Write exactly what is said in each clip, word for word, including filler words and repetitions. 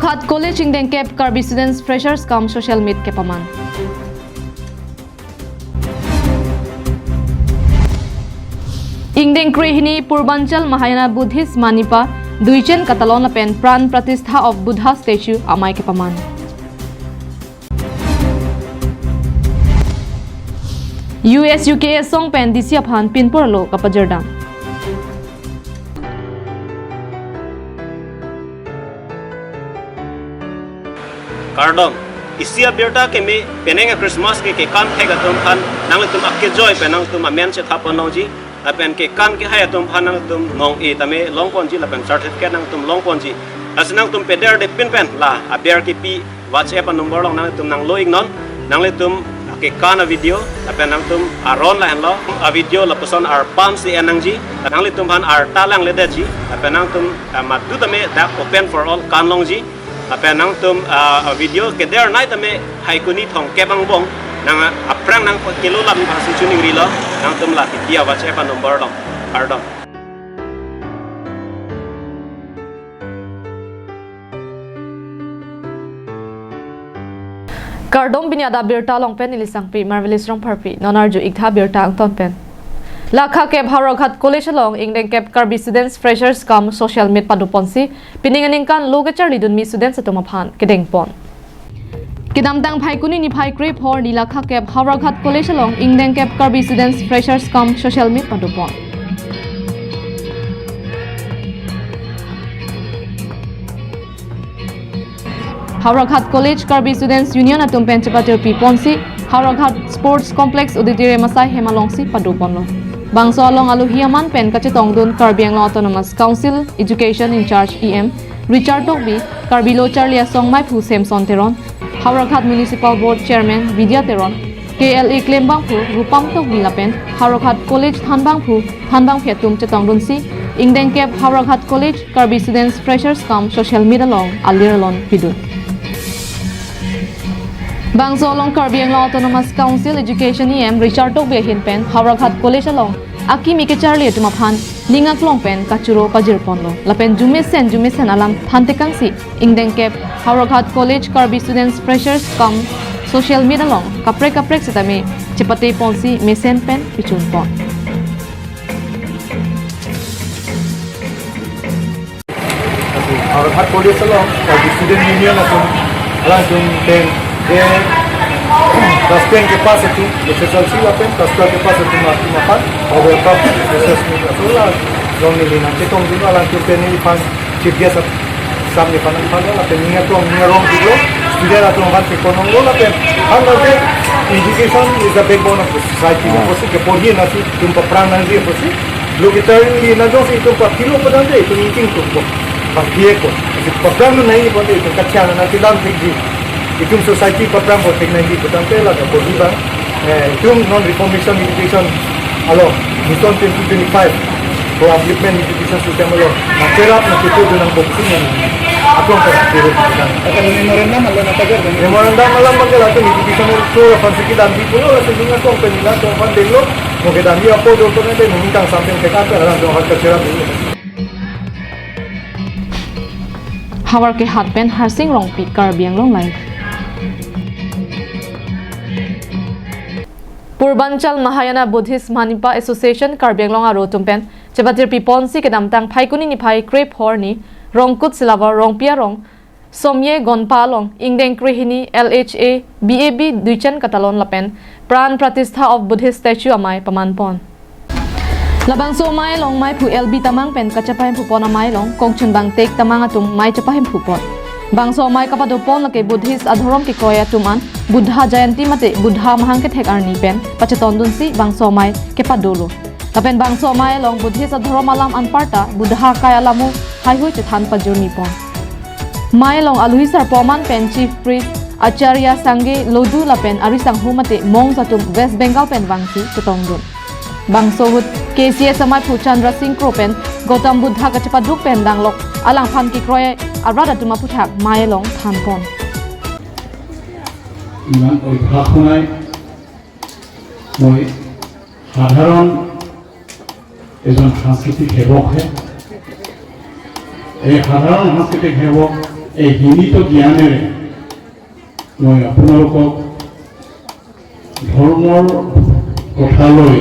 Howraghat College ingdengkep Karbi Students Freshers cum Social Meet kepaman. Ingdeng krehini Purbanchal Mahayana Buddhist Manipa Duichen Katalon lapen Pran Pratishtha of Buddha Statue amei kepaman. U S U K asong pen D C aphan pinpur alo kapajirdam. Kardom. Isi abirta keme penang a-Christmas ke kekan thek atum aphan nanglitum akejoi pen nangtum amen chetha pon longji. Lapen kekan kehai atum aphan nangtum nong-e tame long ponji lapen certificate nangtum long ponji. Lasi nangtum pederdepin pen la aber kepi WhatsApp a-number along nangtum nanglo iknon. Nanglitum kekan a-video lapen nangtum aron lahenlo a-video lapuson arpam si en nangji. Nanglitum aphan arta langledetji. Lapen nangtum, ah, madu tame dak open for all kan longji. Lapen nangtum, ah, video kedernei tame Phaikuni thomkep angbong nang, ah, aphrang nangkelo lam pasi chuning rilo, nangtum la kepi a-WhatsApp a-number along. Kardom. Kardom, pini adap birta along pen neli Sangpi Marvelous Rongpharpi, non arju-ik tha birta angton pen. Lakha kep Howraghat College along ingdengkep Karbi Students Freshers cum Social Meet pado ponsi, pining aningkan lo kecharlidunmi students atum aphan kedeng pon. Kedamtang Phaikuni niphai krepho arni lakha kep Howraghat College along ingdengkep Karbi Students Freshers cum Social Meet pado pon. Howraghat College Karbi Students Union atum pen chepatirpi ponsi Howraghat Sports Complex Auditorium asai hem alongsi pado ponlo. Bangso along alohi aman pen kachetongdun Karbi Anglong Autonomous Council Education in-charge E M Richard Tokbi, Karbi Lo Charli Asong meiphu Samson Teron, Howraghat Municipal Board Chairman Vidya Teron, K L A klembangphu Rupam Tokbi lapen Howraghat College thanbangphu thanbangphi atum chetongdunsi ingdengkep Howraghat College Karbi Students Freshers cum Social Meet along alir alon pidun. Bangso along Karbi Anglong Autonomous Council Education E M Richard Tokbi ahin pen Howraghat College along akimi kecharli atum aphan ning aklong pen kachoro pajir ponlo. Lapen jumesen jumesen alam thantekangsi ingdengkep Howraghat College Karbi Students Freshers cum Social Meet along kaprek kaprek setame chepate ponsi mesen pen pichun pon. Howraghat College along Karbi Student Union atum alangtum pen, eh, class ten kepass atum, H S L C lapen class twelve kepass atum atum aphan Howraghat College along neli nangchetongdun alangtum pen neliphan Chief Guest ap-, Sam nephan nangphan lapen ning aklong ning arong diklo, student atum aphan kepon longlo lapen han lage education is the backbone of the society. Hmm. Apotsi keporhi nasi itum paphrang nangji apotsi lo kecharli na jongsi itum paphilo padante itum ingting tukpo. Paphiyekpo. Paphrang nangji padante itum kachan nangkedam thekji. Itum society paphrang po thek nangji padante la kaporhi abang. Eh, itum non reformation education along, Mission twenty twenty-five for upliftment education system along nangcherap nangkipudun nangpo pusi neli aklong pen kiri pusi nang. Akan memorandum along apa aja? Memorandum along pakai latum education along aphansi kedamji pulo, latum ning aklong pen ning aklong aphan denglo, mo kedamji apo do to nede ningtang sampai ke kata alangtum aphan kacherap dulu. Howraghat pen Harsing Rongpi, Karbi Anglong Live. Purbanchal Mahayana Buddhist Manipa Association Karbi Anglong aro atum pen chepatirpi ponsi kedamtang Phaikuni niphai krepho arni Rongkut Silava Rongpi arong Somye Gonpa along ingdeng krehini L H A B A B Duichen Katalon lapen Pran Pratishtha of Buddhist Statue amei paman pon. Labangso amei along meiphu L B Tamang pen kachepahemphu pon amei along kongchunbang Tek Tamang atum mei chepahemphu pon. Bangso amei kapado pon lake Buddhist adhorom kekroi atum an Buddha Jayanti mate Buddha mahang kethek arni pen pachetongdunsi bangso amei kepadolo. Lapen bangso amei along Buddhist adhorom alam anparta Buddha akai alamo heihui chethan pajirmi pon. Mei along alohi sarpo aman pen Chief Priest Acharya Sangay Lodu lapen ari sangho mate monks atum West Bengal pen vangsi chetongdun. Bangso ahut K C S ameiphu Chandra Singh Kro pen Gautam Buddha kachepaduk pen danglok alangphan kekroi arat atum aphuthak mei along than pon. ইমান অভ্যাস নাই। মই সাধাৰণ এজন সাংস্কৃতিক সেৱকহে। এই সাধাৰণ সাংস্কৃতিক সেৱক এই সীমিত জ্ঞানেৰে মই আপোনালোকক ধৰ্মৰ কথালৈ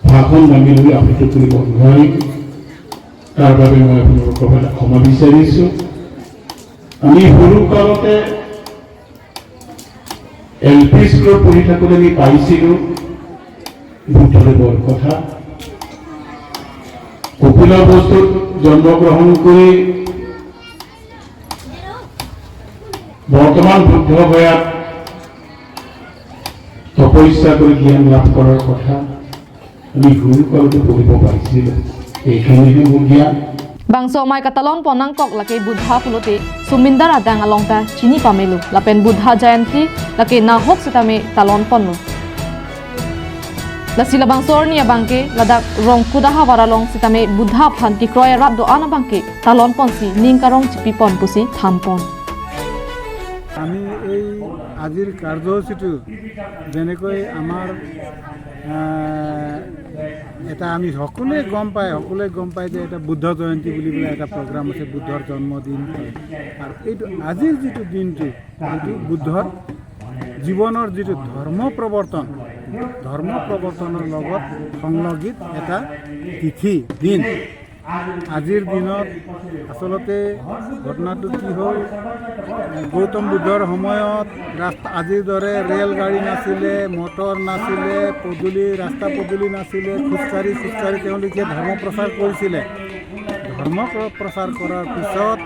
ভাষণ দাঙিবলৈ আবৃত্তি কৰিব নোৱাৰিম। তাৰ বাবে মই আপোনালোকৰ পৰা ক্ষমা বিচাৰিছোঁ। আমি সৰুকালতে এল পি স্কুলত পঢ়ি থাকোঁতে আমি পাইছিলোঁ বুদ্ধদেৱৰ কথা। কপিলবস্তুত জন্মগ্ৰহণ কৰি বৰ্তমান বুদ্ধ গয়াত তপস্যা কৰি জ্ঞান লাভ কৰাৰ কথা আমি সৰুকালতে পঢ়িব পাইছিলোঁ। এইখিনিহে মোৰ জ্ঞান। Bangso amei katalon pon nangkok lake Buddha pulote sumindar adang along ta chini pamelo. Lapen Buddha Jayanti lake nahok sitame talon ponlo. Lasi labangso arni abangke ladak Rongkut ahavar along sitame Buddha aphan kekroi arat do-an abangke talon ponsi ning karong chipi pon pusi than pon. আমি এই আজিৰ কাৰ্যসূচীটো যেনেকৈ আমাৰ, আহ, এটা আমি সকলোৱে গম পায়, সকলোৱে গম পায় যে এটা বুদ্ধ জয়ন্তী বুলি পেলাই এটা প্ৰগ্ৰাম আছে, বুদ্ধৰ জন্মদিন। আৰু এইটো আজিৰ যিটো দিনটো, এইটো বুদ্ধৰ জীৱনৰ যিটো ধৰ্ম প্ৰৱৰ্তন, ধৰ্ম প্ৰৱৰ্তনৰ লগত সংলগ্নিত এটা তিথি, দিন। আজিৰ দিনত আচলতে ঘটনাটো কি হ'ল, গৌতম বুদ্ধৰ সময়ত ৰাস্তা, আজিৰ দৰে ৰেলগাড়ী নাছিলে, মটৰ নাছিলে, পদূলি, ৰাস্তা পদূলি নাছিলে, খোজকাঢ়ি খোজকাঢ়ি তেওঁলোকে ধৰ্ম প্ৰচাৰ কৰিছিলে। ধৰ্ম প্ৰ-, প্ৰচাৰ কৰাৰ পিছত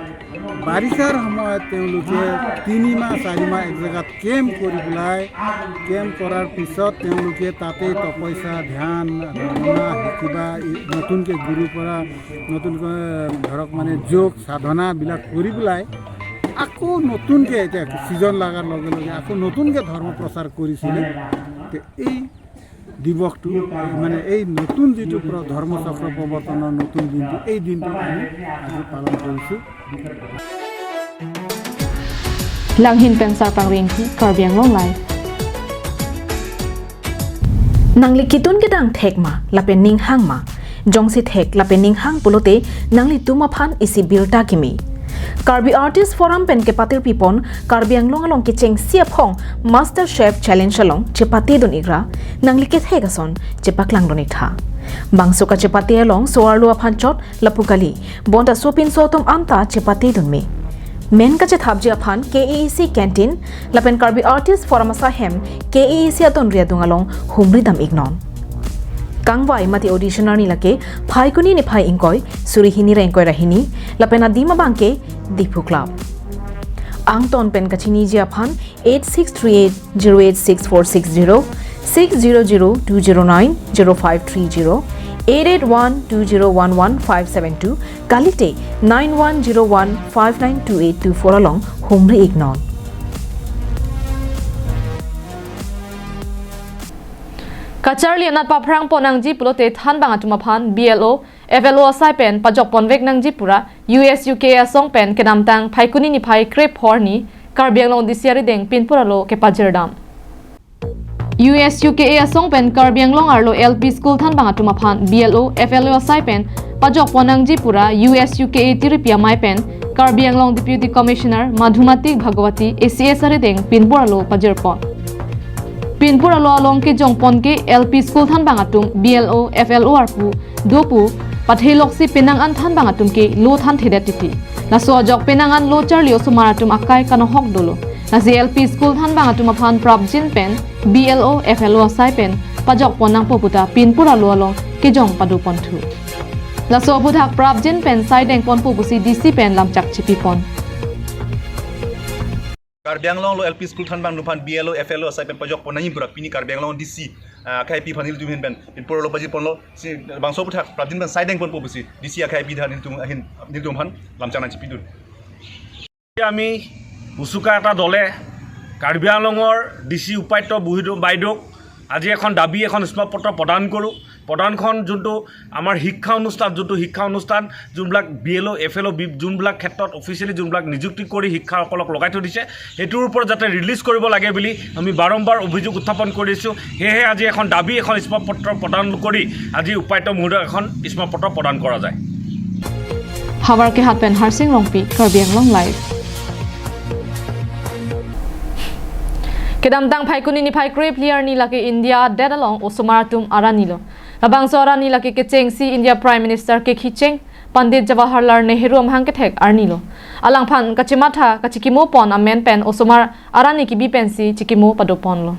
বাৰিষাৰ সময়ত তেওঁলোকে তিনিমাহ চাৰিমাহ এক জেগাত কেম্প কৰি পেলাই, কেম্প কৰাৰ পিছত তেওঁলোকে তাতে তপস্যা, ধ্যান, ভাৱনা, কিবা ই-, নতুনকৈ গুৰুৰ পৰা নতুনকৈ ধৰক মানে যোগ সাধনাবিলাক কৰি পেলাই আকৌ নতুনকৈ এতিয়া ছিজন লগাৰ লগে লগে আকৌ নতুনকৈ ধৰ্ম প্ৰচাৰ কৰিছিলে। তে এই দিৱসটো, মানে এই নতুন যিটো প্ৰ-, ধৰ্মচক্ৰ প্ৰৱৰ্তনৰ নতুন দিনটো, এই দিনটো আমি আজি পালন কৰিছোঁ। Langhin pen Sarpang Ringki, Karbi Anglong Live. Nangli kitun kedang thek ma, lapen ning hang ma? Jongsi thek lapen ning hang pulote nanglitum aphan isi birta kimi. Karbi Artist Forum pen kepatir pipon Karbi Anglong along kechengsi aphong Master Chef Challenge along chepatedun ikra, nangli kethek ason chepaklangdun iktha. Bangso kachepate along so-arlo aphan chot lapu kali, bonta sopinso atum anta chepatedun me. Men kachethapji aphan K A A C Canteen lapen Karbi Artist Forum asahem K A A C adonri adung along humri dam iknon. Kangvai mate audition arni lake Phaikuni niphai ingkoi, suri hini ra ingkoi ra hini, lapen adim abangke Diphu Club. Angton pen kachiniji aphan eight six three eight zero eight six four six zero, six zero zero two zero nine zero five three zero, eight eight one two zero one one five seven two, kalite nine one zero one five nine two eight two four along humri iknon. Kacharli anat paphrang pon nangji pulote thanbang atum aphan B L O, F L O asai pen pajok ponvek nangji pura U S U K A asong pen kedamtang Phaikuni niphai krephor arni Karbi Anglong D C arideng pinpur arlo kepajirdam. U S U K A asong pen Karbi Anglong arlo L P school thanbang atum aphan B L O, F L O asai pen pajok pon nangji pura U S U K A tiripi amei pen Karbi Anglong Deputy Commissioner Madhumatik Bhagawati A C S arideng pinpur arlo pajirpon. Pinpur arlo along kejongpon ke L P school thanbang atum B L O, F L O arpu dopu, patheloksi penang an thanbang atum ke lo thanthedet titi. Laso ajok penang an lo charli osomar atum akai kanohok dolo. Lasi L P school thanbang atum aphan prapjin pen B L O, F L O asai pen pajok pon nangpo puta pinpur arlo along kejong padoponthu. Laso aphuthak prapjin pen saideng ponpo pusi D C pen lamchak chipipon. Karbi Anglong lo L P school thanbang atum aphan B L O, F L O asai pen pajok pon nangji pura pini Karbi Anglong D C, ah, akhai pi aphan nelitum ahin pen pinpur arlo pajirponlo. Si bangso aphuthak prapjin pen saideng ponpo pusi D C akhai pi aphan nelitum ahin, nelitum aphan lamchak nangchipidun. আমি উচুকা এটা দলে কাৰ্বি আংলঙৰ D C উপায়ুক্ত বুহিদো বাইদেউক আজি এখন দাবী এখন স্মাৰকপত্ৰ প্ৰদান কৰোঁ। প্ৰদানখন যোনটো আমাৰ শিক্ষা অনুষ্ঠান, যোনটো শিক্ষা অনুষ্ঠান যোনবিলাক বি এল অ', এফ এল অ', বি-, যোনবিলাক ক্ষেত্ৰত অফিচিয়েলি যোনবিলাক নিযুক্তি কৰি শিক্ষাসকলক লগাই থৈ দিছে, সেইটোৰ ওপৰত যাতে ৰিলিজ কৰিব লাগে বুলি আমি বাৰম্বাৰ অভিযোগ উত্থাপন কৰিছোঁ। সেয়েহে আজি এখন দাবী এখন স্মাৰকপত্ৰ প্ৰদান কৰি আজি উপায়ুক্ত মহোদয়ক এখন স্মাৰকপত্ৰ প্ৰদান কৰা যায়। Havar Kehat pen Harsing Rongpi, Karbi Anglong Live. Kedamtang Phaikuni niphai krephli arni lake India det along osomar atum arni lo. Labangso arni lake kechengsi India Prime Minister kekhicheng Pandit Jawaharlal Nehru amahang kethek arni lo. Alangphan kachematha kachikimo pon amen pen osomar arni kebi pensi chikimo pado ponlo.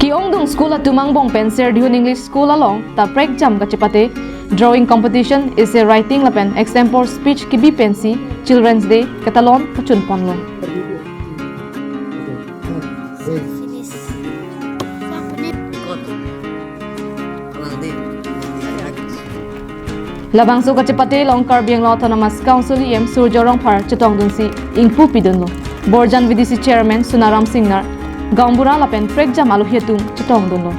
Ke-ongdung school atum angbong pen Serdihun English School along ta prekjam kachepate drawing competition, essay writing lapen extempore speech kebi pensi Children's Day ketalon kachun ponlo. Labangso kachepate along Karbi Anglong Autonomous Council E M Surjya Rongphar chetongdunsi ingpu pidunlo. Borjan V D C Chairman Sunaram Singnar, gaonbura lapen prekjam alohi atum chetongdunlo.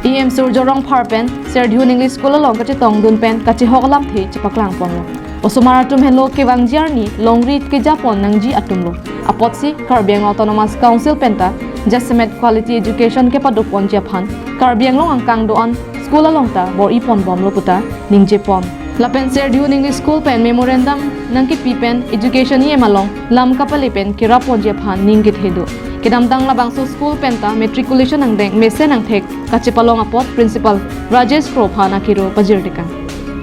E M Surjya Rongphar pen Serdihun English School along kachetongdun pen kachehok alamthe chepaklang ponlo. Osomar atum henlo kevangji arni longri kejapon nangji atum lo. Apotsi Karbi Anglong Autonomous Council penta jasemet quality education kepado ponji aphan Karbi Anglong angkang do-an school along ta bor-i ponbomlo puta ningje pon. Lapen Serdihun English School pen memorandum nangkepi pen education E M along lam kapale pen kerap ponji aphan ning kethe do. Kedamtang labangso school penta matriculation angdeng mesen angthek kachepalong apot Principal Rajesh Kro aphan akiro pajir tekang.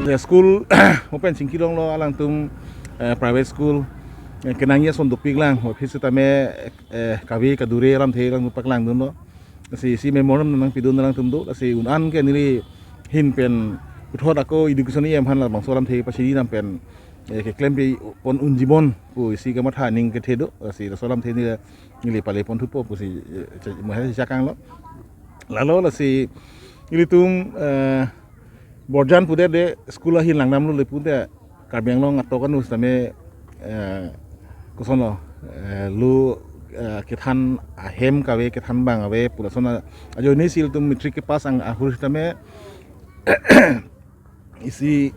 Ya, school mo pen chingki longlo alangtum, eh, private school, eh, kenangji ason dopiklang, office tame, eh, kave kadure alamthe lang paklangdunlo. Lasi isi memorandum nangpidun alangtum do, lasi un-an ke neli ahin pen puthot ako education E M aphan labangso alamthe pachini dam pen, eh, keklem pipon unji bon pu isi kamatha ning kethe do, lasi laso alamthe neli, neli pale pon thupo pusi, eh, che-, mo hai chakanglo. Lalo lasi ilitum, eh, Borjan pudet de school ahin langdamlo le pudet Karbi Anglong atok anu sitame, eh, kosonlo, eh, lo, eh, kethan ahem kave kethan bang ave pu lason ajoine si ilitum matric kepass ang ahur sitame isi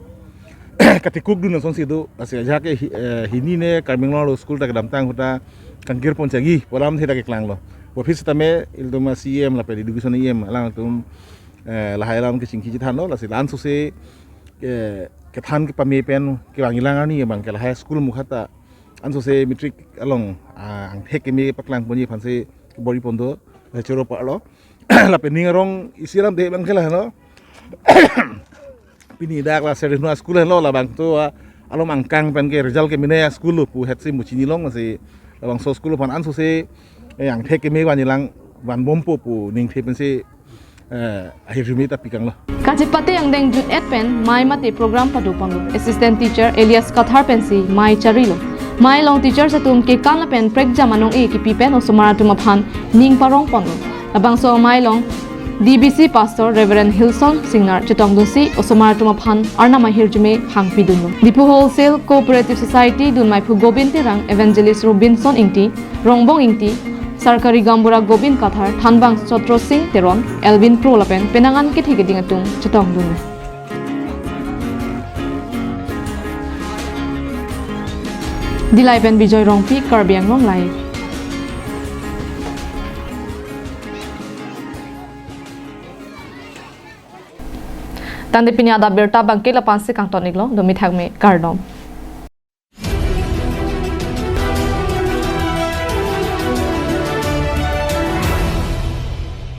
katikuk dun asonsi do, lasi ajahak ke hi-, eh, hini ne Karbi Anglong arlo school ta kedamtang ahut ta kangkir pon chagi pu alamthe ta keklanglo. Office tame ilitum C E M lapen education E M alangtum, eh, lahai alam kechingki chethanlo, lasi la-an sose, eh, kethan kepame pen kevangji lang arni abang ke lahai school mukha ta ansose matric along, ah, angthek keme paklang ponji aphansi bor-i pon do, la choro parlo. Lapen ning arong isi alamthe abang ke lahelo. Pini dak la Serdihun School helo, labangso, ah, alom angkang pen ke result kemene a-school lo pu hetsi muchini long, lasi labangso school aphan ansose, eh, angthek keme vanji lang vanbompo pu ningthe pensi, eh, ahirjume ta pikanglo. Kachepate angdeng jut-et pen mei mate program pado ponlo. Assistant teacher Elias Kathar pensi mei charilo. Mei along teachers atum kekan lapen prekjam anong-e kepi pen osomar atum aphan ning parong ponlo. Labangso mei along D B C Pastor Reverend Hilson Singnar chetongdunsi osomar atum aphan Arnam ahirjume hangpidunlo. Diphu Wholesale Cooperative Society dunmeiphu Gobin Terang, Evangelist Robinson Ingti, Rongbong Ingti, Sarkari gaonbura Gobin Kathar, Thanbang Chotro Sing Teron, Elvin Kro lapen penang an kethe keding atum chetongdunlo. Dillai pen Bijoy Rongpi, Karbi Anglong Live. Tangte pini adap birta abangke la-ansi kangton-iklo, domi thakme kardom.